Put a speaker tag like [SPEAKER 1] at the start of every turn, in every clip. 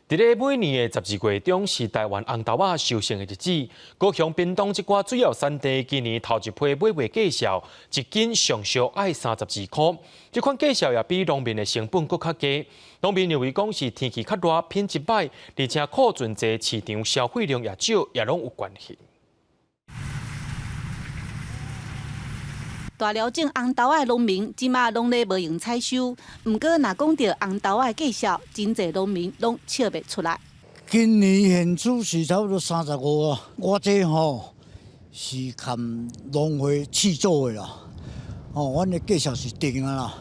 [SPEAKER 1] 佇咧每年的12月中是台灣紅豆仔收成的日子。高雄屏東這寡主要產地今年頭一批買賣價數，一斤上俗愛32箍。這款價數也比農民的成本閣較低。農民認為講是天氣較熱，品質䆀，而且庫存濟，市場消費量也少，也攏有關係。
[SPEAKER 2] 大寮種紅豆仔的農民，這馬攏咧無閒採收。毋過，若講著紅豆仔的價數，真濟農民攏笑袂出來。
[SPEAKER 3] 今年現出是差不多35啊，我這吼是含農會試做的啦，哦，阮的價數是定的啦。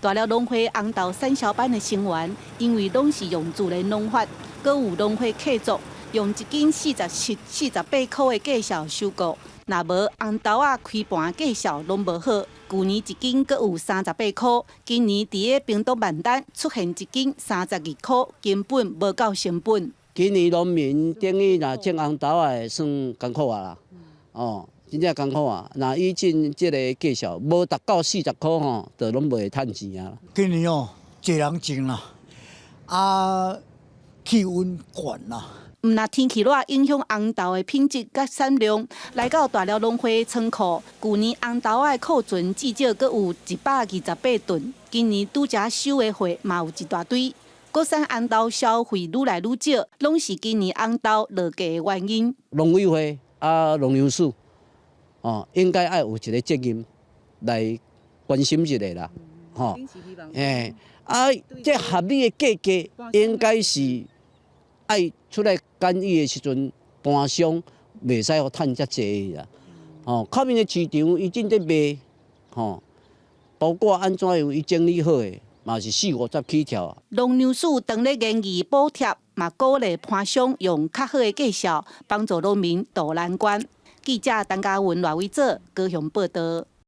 [SPEAKER 2] 大寮農會紅豆產銷班的成員，因為攏是用自然農法，閣有農會契作，用一斤47、48箍的價數收購。若無紅豆仔開盤價數攏無好，舊年一斤閣有38箍，今年佇咧屏東萬丹出現一斤32箍，根本無夠成本。
[SPEAKER 4] 今年農民等於若種紅豆仔算艱苦啊啦，哦，真正艱苦啊！若以前這个價數無達到40箍吼，就攏袂趁錢啊。
[SPEAKER 3] 今年哦，濟人種啦，啊，氣溫懸啦。
[SPEAKER 2] 毋若天氣熱影響紅豆的品質佮產量，來到大寮農會倉庫，舊年紅豆仔的庫存至少閣有128噸，今年拄才收的貨嘛有一大堆。國產紅豆消費愈來愈少，攏是今年紅豆落價的原因。
[SPEAKER 4] 農委會啊，農糧署哦，應該愛有一個責任來關心一下啦，吼，欸，啊，這合理的價格應該是愛出來干預的時陣，盤商袂使予趁遮濟啦，吼，口面的市場伊正咧賣，吼，包括按怎樣伊整理好的，嘛是四五十起跳。
[SPEAKER 2] 農糧署當咧研議補貼，嘛鼓勵盤商用較好的價數，幫助農民渡難關。記者陳嘉文、賴偉哲高雄報導。